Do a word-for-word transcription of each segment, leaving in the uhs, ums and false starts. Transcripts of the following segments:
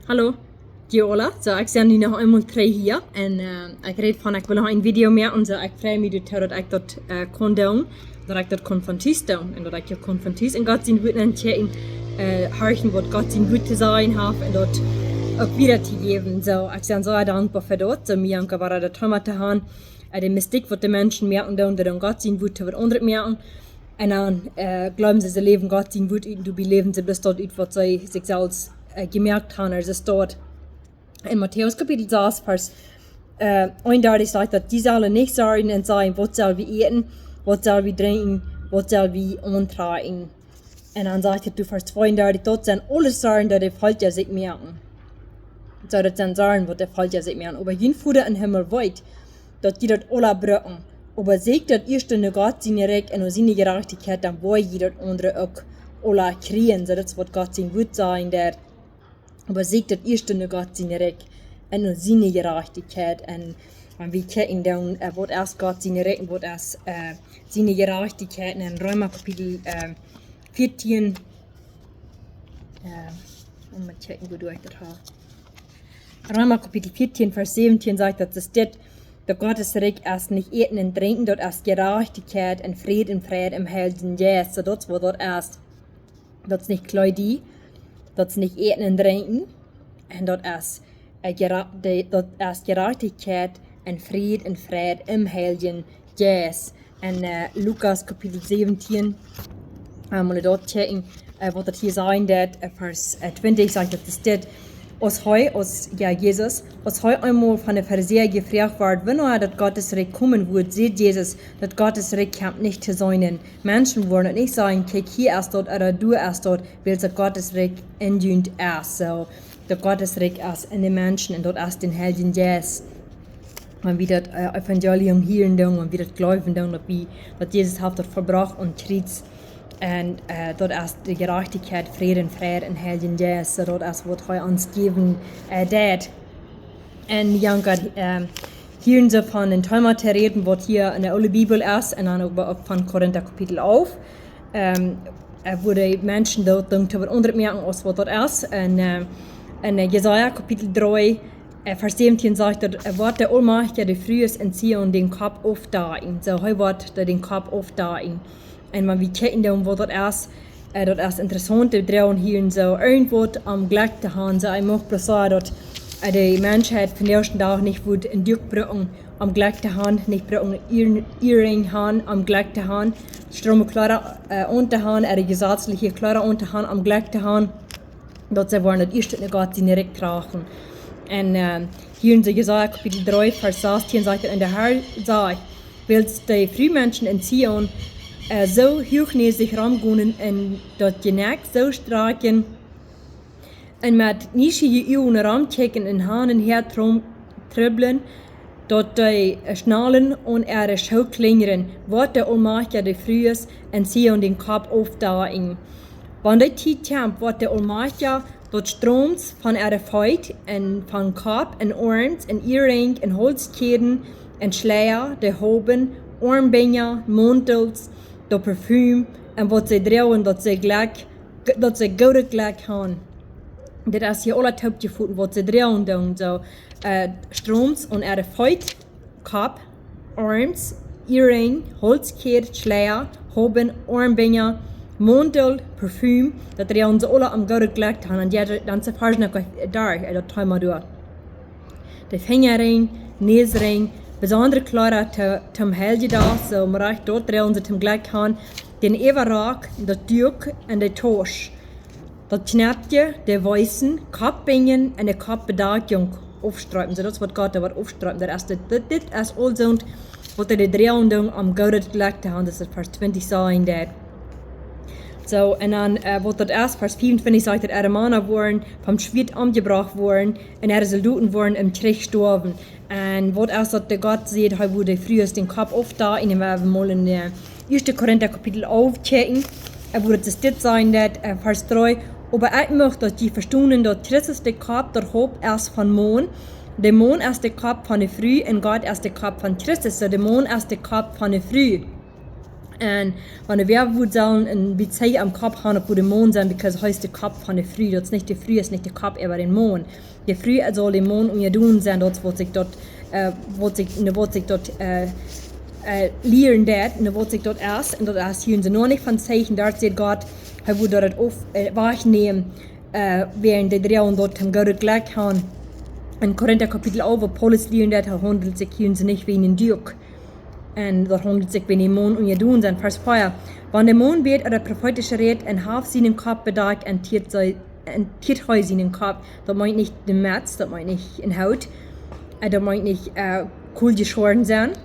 Hallo. Jo, hola. Soo, ekj sie nu noch eemol trigj hia. Un, äh, ekj räd von, ekj well noch een Video moaken. Soo, ekj frei mie doatoo, daut ekj daut, äh, kaun doonen. Daut ekj daut kaun von tus doonen. Un daut ekj uk kaun von tus en Gott sien Wuat nenn kjikjen, äh, horchen, waut Gott sien Wuat to sajen haft. Un daut uk wieda to jäwen. Soo, ekj sie soo dankboa fa daut. Soo, mie jankat wada daut Thema to haben. Äh, de Mystik, waut de Menschen moaken doonen, dee doonen Gott sien Wuat to waut aundret moaken. Un dan, äh, jleewen see, see läwen Gott sien Wuat ut un doabie läwen see bloos daut ut, waut see sikj selfst, äh, jemoakt haben, aus see doa. En Matäus Kapitel sas, Varsch, äh, eenundartich sajcht daut: "Jie sellen nich sorjen un sajen: Waut sell wie äten? Waut sell wie drinkjen? Waut sell wie auntrakjen?" Un dan sajcht et, doa Varsch tweeundartich: "Daut sent aules Sorjen, daut de Volkja sikj moaken." Soo, daut sent Sorjen, waut de Volkja sikj moaken. Oba jun Voda em Himmel weet, daut jie daut aula brucken. Oba sieekjt daut ieeschte no Gott sien Rikj un no siene Jerajchtichkjeit, dan woa jie daut aundre uk aula kjrieen. Soo, daut es, waut Gott sien Wuat sajen deit. Oba sieekjt daut ieeschte no Gott sien Rikj un no siene Jerajchtichkjeit. Un, un wie kjikjen dan, äh, waut es Gott sien Rikj un waut es, äh, siene Jerajchtichkjeit. Un en Reema Kapitel, äh, vieetieen, äh, mott mol kjikjen, woo doa ekj daut hab. Reema Kapitel vieetieen, Varsch säwentieen sajcht daut, es dit: "Daut Gott sien Rikj es nich äten un drinkjen, daut es Jerajchtichkjeit un Fräd un Freid em Heiljen Jeist." Soo, daut es, waut daut es. Daut es nich Kjleeda, daut es nich äten un drinkjen. Un daut es, äh, Jera-, de, daut es Jerajchtichkjeit un Fräd un Freid em Heiljen Jeist. En, äh, Lukas Kapitel säwentieen, äh, mott mol daut kjikjen, äh, waut daut hia sajen deit, äh, Varsch, äh, twintich sajcht daut, es dit: "Aus hee, aus, jo, Jesus, aus hee eemol von de Farisäa jefroacht wort, wanea daut Gott sien Rikj komen wudd, säd Jesus: Daut Gott sien Rikj kjemt nich to seenen Menschen woaren un nich sajen: Kjikj, hia es daut, ooda doa es daut, wiels daut Gott sien Rikj en junt es." Soo, daut Gott sien Rikj es en de Menschen un daut es dän Heiljen Jeist. Wan wie daut, äh, Evangelium hieren doonen, wan wie daut jleewen doonen, daut wie, daut Jesus haft daut vollbrocht aum Kjriez. Un, äh, daut es de Jerajchtichkjeit, Fräd un Freid em Heiljen Jeist. Soo, daut es, waut hee ons jäwen, äh, deit. Un wie kjennen, ähm, hia soo von een Thema to räden, waut hia en de Oole Bibel es, un dan uk, uk von Korinta Kapitel alf. Ähm, äh, woo de Menschen daut dan to waut aundret moaken, aus waut daut es. Un, äh, en, äh, Jesaja Kapitel dree, äh, Varsch säwentieen sajcht daut, äh, woat de Aulmajchtja de Frues en Zion dän Kopp aufdakjen. Soo, hee woat dee dän Kopp aufdakjen. Un wan wie kjikjen dan, waut daut es, äh, daut es interessaunt, dee droagen hia soo irjentwaut om Jlekj to haben. Soo, ekj mucht bloos sajen, daut, äh, de Menschheit vondoag dän Dach nich wudd een Duak brucken om Jlekj to haben, nich brucken Ear-, Earring haben om Jlekj to haben, strome Kjleeda, äh, auntohaben, ooda jesazliche Kjleeda auntohaben om Jlekj to haben, daut see woaren daut ieeschte no Gott sien Rikj kjrieen. Un, äh, hia en Jesaja Kapitel dree, Varsch sastieen sajcht et: "Un de Herr sajcht: Wiels de Frumenschen en Zion, äh, soo huagnäsich romgonen un daut Jnekj soo strakjen un met nieschieeje Uagen romkjikjen un han un häa trom-, trubblen, daut dee, äh, Schnaulen aun äare Schoo klinjren, woat de Aulmajchtja de Frues en Zion dän Kopp aufdakjen." Wan dee Tiet kjemt, woat de Aulmajchtja daut Stroms von äare Feet un von Kopp un Oarms un Earring un Haulskjäden un Schleia, de Hauben, Oarmbinja, Mauntels, daut Parfüm un waut see droagen, daut see Jlekj, daut see goodet Jlekj haben. Dit es hia aula toopjefoten, waut see droagen doonen. Soo, äh, Stroms aun äare Feet, Kopp, Oarms, Earring, Haulskjäd, Schleia, Hauben, Oarmbinja, Mauntel, Parfüm, daut droagen see aula om goodet Jlekj to haben. Un jo, dan es de Varsch noch doa, äh, daut Thema doa. De Finjarinj, Näsrinj, besondre Kjleeda to, toom Heiljedach, soo mau rajcht daut droagen see toom Jlekj haben. Dän Äwarock, daut Duak un de Tausch. Daut Kjnepkje, de Weessen, Koppbinjen un de Koppbedakjunk aufstriepen. Soo, daut es waut Gott doa woat aufstriepen. Daut es dit, dit, dit es aul soont, waut dee droagen doonen om goodet Jlekj to haben. Daut es Varsch twintich sajen deit. Soo, un dan, äh, waut daut es, Varsch fiefuntwintich sajcht daut äare Mana woaren vom Schwieet omjebrocht woaren un äare Soldoten woaren em Kjrich stoawen. Un waut es daut, de Gott sajcht, hee woat de Frues dän Kopp aufdakjen? Un wie woaren mol en, äh, ieeschte Korinta Kapitel alf kjikjen. Äh, woo et dit sajen deit, äh, Varsch dree: "Oba ekj mucht, daut jie vestonen, daut Christus de Kopp, daut Haupt es vom Maun. De Maun es de Kopp von de Fru un Gott es de Kopp von Christus." Soo, de Maun es de Kopp von de Fru. Un wan wäa wudd sellen een Bezicht aum Kopp haben, daut wudd de Maun sennen, because hee es de Kopp von de Fru. Daut es nich, de Fru es nich de Kopp äwa dän Maun. De Fru saul dän Maun unjadon sennen, daut waut sikj daut, äh, waut sikj, ne, waut sikj daut, äh, äh, lieren deit, ne, waut sikj daut es, un daut es hia en soo noch nich von Zeichen, doa sajcht Gott, hee wudd daut auf, äh, wajchnämen, äh, wäarent dee dree un daut am goodet Jlekj haben. En Korinta Kapitel alf, wua Paulus lieren deit, daut haundelt sikj hia en soo nich wäajen een Duak. Un daut haundelt sikj wäajen dän Maun unjadon sennen. Varsch vea. Wan de Maun bät ooda profeetisch rät un haft sienen Kopp bedakjt, entieet see, entieet hee sienen Kopp. Daut meent nich de Metz, daut meent nich een Hoot. Un daut meent nich, äh, cool jeschoaren sennen.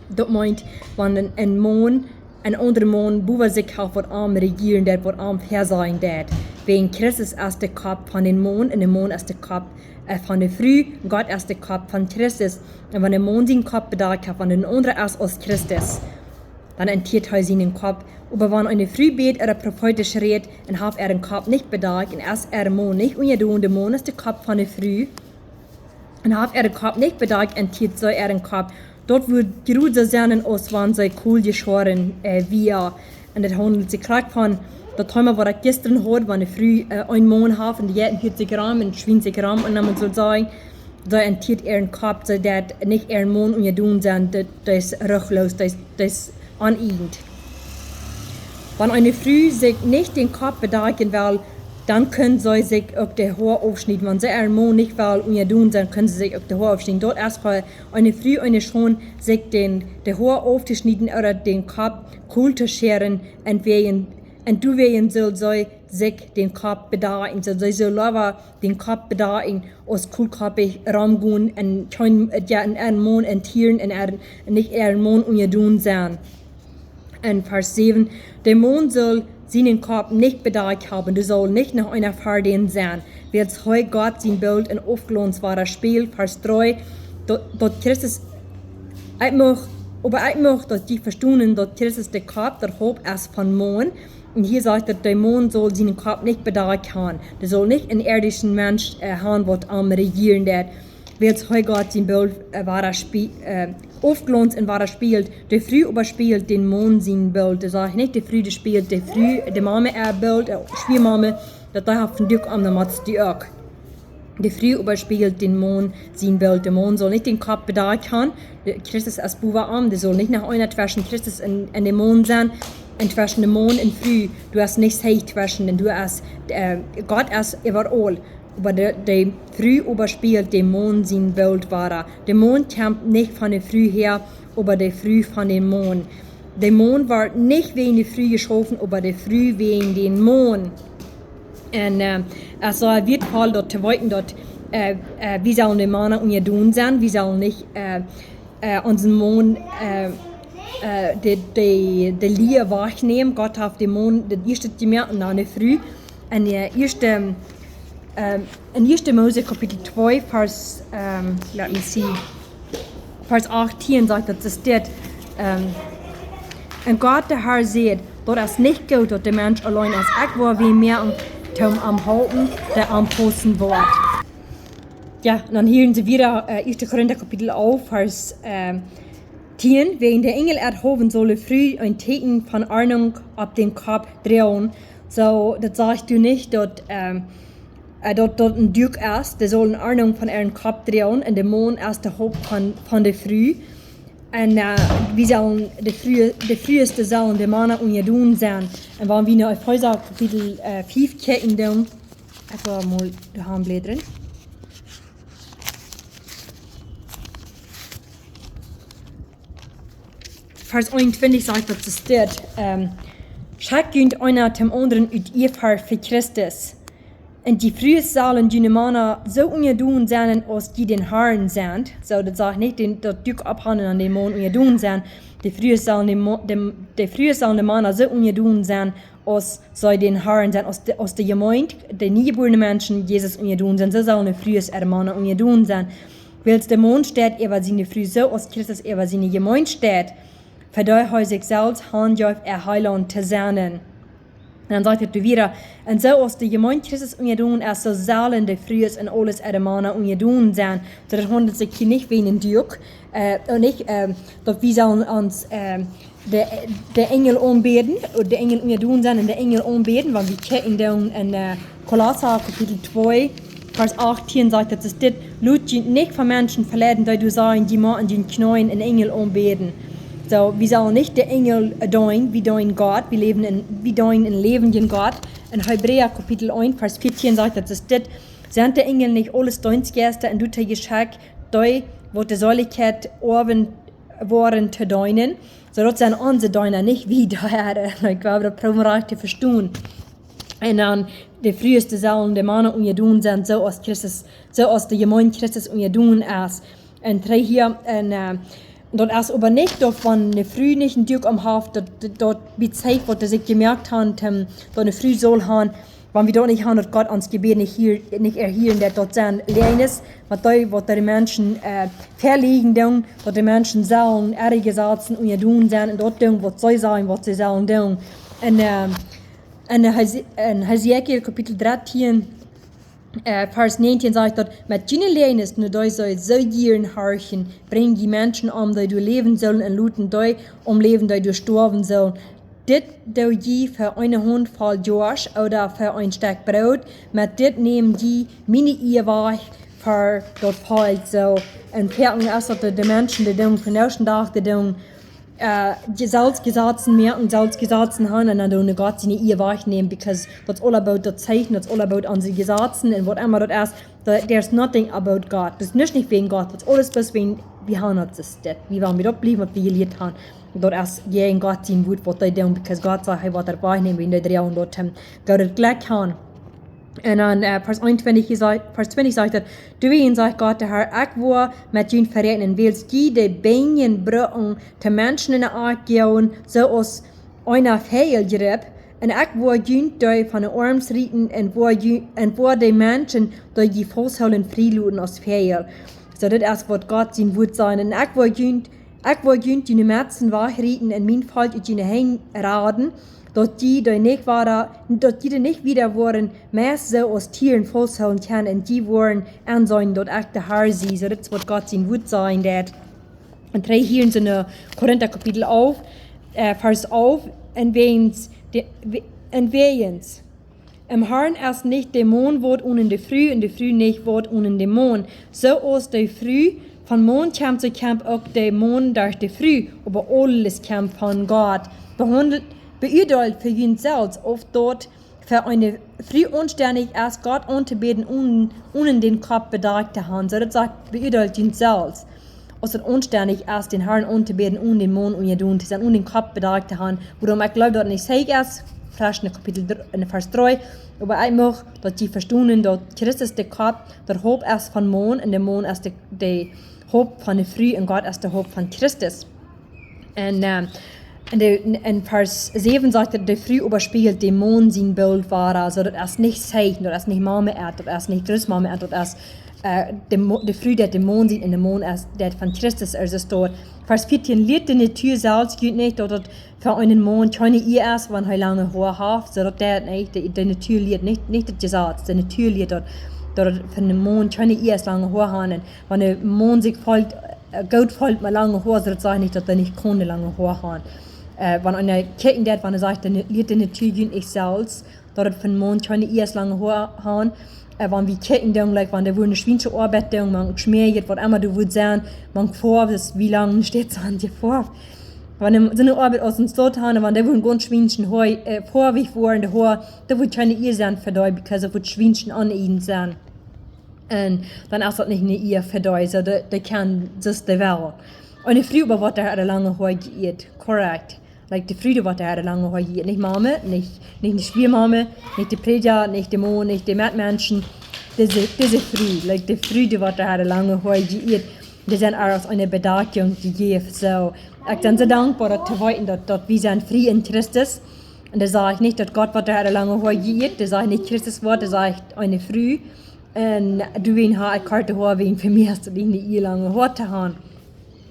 Daut meent, wan een, een Maun, een aundra Maun bowa sikj haft, waut am rejieren deit, waut am väasajen deit. Wäajen Christus es de Kopp von dän Maun un de Maun es de Kopp, äh, von de Fru. Gott es de Kopp von Christus. Un wan de Maun sienen Kopp bedakjt haft, wan een aundra es aus Christus, dan entieet hee sienen Kopp. Oba wan eene Fru bät ooda profeetisch rät un haft äaren Kopp nich bedakjt un es äaren Maun nich unjadon, de Maun es de Kopp von de Fru, un haft äaren Kopp nich bedakjt, entieet see äaren Kopp. Daut wudd jrod soo sennen aus wan see cool jeschoaren, äh, wia. Un daut haundelt sikj krakjt von daut Thema, waut ekj jistren haud, wan eene Fru, äh, een Maun haft un dee entieet sikj rom un schwient sikj rom un dan mott see sajen, see entieet äaren Kopp, see deit nich äaren Maun unjadon sennen, daut, daut es ruchloos, daut es, daut es oneiejent. Wan eene Fru sikj nich dän Kopp bedakjen well, dan kaun see sikj uk de Hoa aufschnieden. Wan see äaren Maun nich well unjadon sennen, kaun see sikj uk de Hoa aufschnieden. Daut es fa eene Fru eene Schaund, sikj dän, de Hoa auftoschnieden ooda dän Kopp cool to scheren, un wäajen, un doawäajen saul see sikj dän Kopp bedakjen. See, see saul leewa dän Kopp bedakjen aus coolkoppich romgonen un kjeen, äh, jo, un äaren Maun entieren un äaren, nich äaren Maun unjadon sennen. En Varsch säwen, de Maun saul sienen Kopp nich bedakjt haben, dee saul nich no eena Fru seenen, wiels hee Gott sien Bilt un Aufglauns wadaspieejelt. Varsch dree, daut, daut Christus, ekj mucht, oba ekj mucht, daut jie vestonen, daut Christus de Kopp, daut Haupt es von Maun. Un hia sajcht daut, de Maun saul sienen Kopp nich bedakjt haben. Dee saul nich een irdischen Mensch, äh, haben, waut am rejieren deit. Wiels hee Gott sien Bilt, äh, wadaspie-, äh, Aufglauns un wadaspieejelt. De Fru oba spieejelt dän Maun sien Bilt. Daut sajcht nich, de Fru, dee spieejelt de Fru, de Mame äa Bilt, äh, Schwiamame, daut dee haft een Duak om, dan mott see uk. De Fru oba spieejelt dän Maun sien Bilt. De Maun saul nich dän Kopp bedakjt haben. De Christus es bowa am, dee saul nich no eena tweschen Christus un, un de Maun sennen. Un tweschen de Maun un Fru, doa es nuscht tweschen, un doa es, äh, Gott es äwaraul. Oba de, de Fru oba spieejelt dän Maun sien Bilt wada. De Maun kjemt nich von de Fru häa, oba de Fru von dän Maun. De Maun wort nich wäajen de Fru jeschaufen, oba de Fru wäajen dän Maun. Un, äh, et es sea wieetvoll daut to weeten daut, äh, äh, wie sellen de Mana unjadon sennen, wie sellen nich, äh, äh, onsen Maun, äh, äh, de, de, de Lia wajchnämen. Gott haft dän Maun daut ieeschte jemoakt un dan de Fru. En, äh, ieeschte, ähm, en ieeschte Mose Kapitel twee, Varsch, ähm, let me see, Varsch achtieen sajcht daut, daut steit, ähm, un Gott de Herr säd: Daut es nich goot, daut de Mensch auleen es. Ekj woa wäm moaken, toom am halpen, dee am paussen woat. Jo, un dan hia en soo wada, äh, ieeschte Korinta Kapitel alf, Varsch, ähm, tieen: Wäajen de Enjel äa haben, saul de Fru een Tieekjen von Ordnunk opp dän Kopp droagen. Soo, daut sajcht doa nich daut, ähm, äh, daut, daut een Duak es, dee saul eene Ordnunk von äaren Kopp droagen, un de Maun es de Haupt von, von de Fru. Un, äh, wie sellen de Fru, de Frues, dee sellen de Mana unjadon sennen. Un wan wie no Efeesa Kapitel, äh, fief kjikjen, dan, ekj woa mol doa han blädren. Varsch eenuntwintich sajcht daut, daut steit, ähm, schekjt junt eena dän aundren ut Iefa fa Christus. Un jie Frues sellen june Mana soo unjadon sennen aus jie dän Herrn sent. Soo, daut sajcht nich dän, daut Duak opphaben un dän Maun unjadon sennen. De Frues sellen de Mo-, de, de Frues sellen de Mana soo unjadon sennen aus see dän Herrn sent, aus de, aus de Jemeent, de niejebuarne Menschen, Jesus unjadon sent, soo sellen de Frues äare Mana unjadon sennen. Wiels de Maun steit äwa siene Fru soo aus Christus äwa siene Jemeent steit, fa dee hee sikj selfst hanjeef, äa Heilaunt to sennen. Un dan sajcht et wada: Un soo aus de Jemeent Christus unjadon es, soo sellen de Frues en aules äare Mana unjadon sennen. Soo, daut haundelt sikj hia nich wäajen een Duak, äh, un nich, ähm, daut wie sellen ons, ähm, de, de Enjel aunbäden, ooda de Enjel unjadon sennen un de Enjel aunbäden, wan wie kjikjen dan en, äh, Kolossa Kapitel twee, Varsch achtieen sajcht daut, es dit: Lot junt nich von Menschen veleiden, dee doa sajen, jie motten june Kjnees un Enjel aunbäden. Soo, wie sellen nich de Enjel, äh, deenen, wie deenen Gott, wie läwen en, wie deenen een läwendjen Gott. En Hebräa Kapitel eent, Varsch vieetieen sajcht daut, es dit: Sent de Enjel nich aules Deenstjeista un doatoo jeschekjt, dee waut de Seelichkjeit oawen woaren to deenen? Soo daut sent onse Deena, nich wie de Herren. Ekj well daut proowen rajcht to vestonen. Un dan de Frues sellen de Mana unjadon sennen, soo aus Christus, soo aus de Jemeent Christus unjadon es. Un trigj hia, un, äh, daut es oba nich daut wan de Fru nich een Duak om haft, daut, daut, daut bie Tiet waut see sikj jemoakt haben, ähm, daut de Fru saul haben, wan wie daut nich haben, daut Gott ons Jebäd nich hia, nich erhieren deit, daut sent Läajes, waut dee, waut de Menschen, äh, veleiden doonen, daut de Menschen sellen äare Jesazen unjadon sennen un daut doonen, waut see sajen, waut see sellen doonen. Un, äh, en Hese-, en Hesekiel Kapitel dartieen, äh, Varsch näajentieen sajcht daut: Met june Läajes, no dee see soo jieren horchen, brinjen jie Menschen om, dee doa läwen sellen, un loten dee omläwen, dee doa stoawen sellen. Dit doo jie fa eene Hauntvoll Joasch ooda fa een Stekj Broot, met dit nämen jie miene Ea wajch fa daut Volkj. Soo, un foaken es daut de, de Menschen, dee doonen vondoag dän Dach, dee doonen, äh, je-, selfst Jesazen moaken, selfst Jesazen haben un dan doonen Gott siene Ea wajchnämen, because that's all about daut Zeichen, that's all about onse Jesazen un waut emma daut es, tha-, there's nothing about God. Daut es nuscht nich wäajen Gott, daut es aules bloos wäajen, wie haben daut, es dit. Wie wellen met daut bliewen, waut wie jelieet haben. Daut es jäajen Gott sien Wuat, waut dee doonen, because Gott sajcht, hee woat daut wajchnämen, wan dee dree un daut, ähm, daut jlikj haben. Un dan, äh, Varsch eenuntwintich, hia sajcht, Varsch twintich sajcht daut: Doawäajen sajcht Gott de Herr: Ekj woa met junt veräakjnen, wiels jie de Benjen brucken, de Menschen en de Akj joagen, soo aus eena Fäajel jript, un ekj woa junt dee von de Oarms rieten, un woa ju-, un woa de Menschen, dee jie fausthoolen, frie loten aus Fäajel. Soo, dit es waut Gott sien Wuat sajcht. Un ekj woa junt, ekj woa junt june Metzen wajchrieten un mien Volkj ut june Henj raden, daut jie dee nich wada, daut jie dee nich wada woaren, meist soo aus Tieren fausthoolen kjennen, un jie woaren enseenen, daut ekj de Herr sie. Soo, dit es waut Gott sien Wuat sajcht, daut. Un trigj hia en Korinta Kapitel alf, äh, Varsch alf: Un wäajens, de, we-, un wäajens, em Herrn es nich de Maun waut onen de Fru, un de Fru nich waut onen dän Maun. Soo aus de Fru von Maun kjemt, soo kjemt uk de Maun derch de Fru, oba aules kjemt von Gott. Behaundelt, beuadeelt fa junt selfst, auf daut fa eene Fru aunstendich es, Gott auntobäden onen, onen dän Kopp bedakjt to haben. Soo, daut sajcht, beuadeelt junt selfst, auf daut aunstendich es, dän Herrn auntobäden onen dän Maun unjadon to sennen, onen dän Kopp bedakjt to haben. Wuarom ekj jleew daut nich secha es, fresch en Kapitel dr-, en Varsch dree. Oba ekj mucht daut jie vestonen, daut Christus de Kopp, daut Haupt es vom Maun, un de Maun es de, de Haupt von de Fru, un Gott es de Haupt von Christus. Un, ähm, en de, en Varsch säwen sajcht daut, de Fru äwaspieejelt dän Maun sien Bilt wada. Soo, daut es nich secha, daut es nich Mame Ieed, daut es nich Grootmame Ieed, daut es, äh, de Mo-, de Fru deit dän Maun sennen un de Maun es, deit von Christus, aus et steit. Varsch vieetieen: Lieet de Natua selfst junt nich, daut et fa eenen Maun kjeene Ea es, wan hee lange Hoa haft? Soo, daut deit nich, de, de Natua lieet nich, nich daut Jesaz, de Natua lieet daut, daut et fa eenen Maun kjeene Ea es, lange Hoa haben. Wan een Maun sikj feelt, äh, goot feelt met lange Hoa, soo daut sajcht nich, daut hee nich kaun lange Hoa haben. Äh, wan eena kjikjen deit, wan hee sajcht, dan lieet de Natua junt nich selfst, daut et fa eenen Maun kjeene Ea es, lange Hoa haben. Äh, wan wie kjikjen, dan, like, wan dee wudden schwiensche Oabeit doonen, maun schmäa, waut emma dee wudd sennen, maun foawen, daut es, woo lang steit et aun de Foaw? Wan dee soone Oabeit aus ons daut haben, wan dee wudden gaunz schwiensche Hoa, äh, foawich woaren, de Hoa, daut wudd kjeene Ea sennen fa dee, because daut wudd schwiensche aun an sennen. Un dan es daut nich eene Ea fa dee, soo dee, dee kaun daut dee well. Eene Fru, oba waut dee äare lange Hoa jeieet, korrekt. Like, de Fru, waut dee äare lange Hoa jeieet. Nich Mame, nich, nich de Schwiamame, nich de Prädja, nich de Maun, nich de Metmenschen. Dise, dise Fru, like, de Fru, waut dee äare lange Hoa jeieet. Dee sent äa aus eene Bedakjunk jejäft, soo. Ekj sie soo dankboa daut to weeten, daut, daut wie sent frie en Christus. Un daut sajcht nich, daut Gott waut dee äare lange Hoa jeieet, daut sajcht nich Christus waut, daut sajcht eene Fru. Un doawäajen hab ekj korte Hoa, wäajen fa mie es daut nich eene Ea, lange Hoa to haben.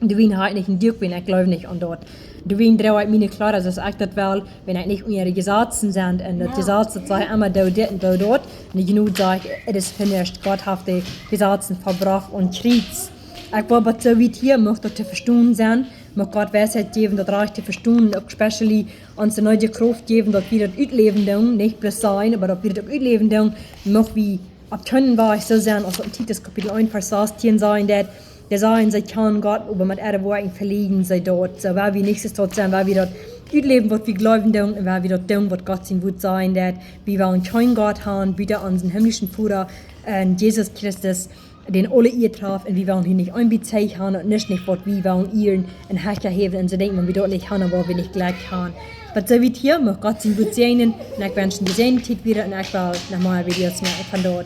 Doawäajen hab ekj nich een Duak, wäajen ekj jleew nich aun daut. Doawäajen droag ekj miene Kjleeda, soo aus ekj daut well, wan ekj nich unja de Jesazen sie. Un daut Jesaz, daut sajcht emma, doo dit un doo daut. Un de Jnod sajcht, it is finished. Gott haft de Jesazen vollbrocht aum Kjriez. Ekj well waut soo wiet hia, mucht daut to vestonen sennen, Mucht Gott Weisheit jäwen, daut rajcht to vestonen, uk especially ons de needje Krauft jäwen, daut wie daut utläwen doonen, nich bloos sajen, oba daut wie daut uk utläwen doonen. Mucht wie opp kjeenen Wajch soo sennen aus daut en Titus Kapitel eent Varsch sastieen sajcht, daut, dee sajen, see kjanen Gott, oba met äare Woakjen veleajnen see daut. Soo, wan wie nich soo daut sennen, wan wie daut utläwen, waut wie jleewen doonen, un wan wie daut doonen, waut Gott sien Wuat sajcht, daut wie wellen kjeenen Gott haben, buta onsen himmlischen Voda un Jesus Christus, dän aule Ea traft, un wie wellen hia nich een bät Zeich haben un nich, nich waut wie wellen ieren un hecha häwen un soo denkjen, wan wie daut nich haben, woa wie nich jlikj haben. Oba soo wiet hia, mucht Gott sien Wuat säajnen, un ekj wensch junt eene säajende Tiet wieda, un ekj well noch mea Videos moaken von doa.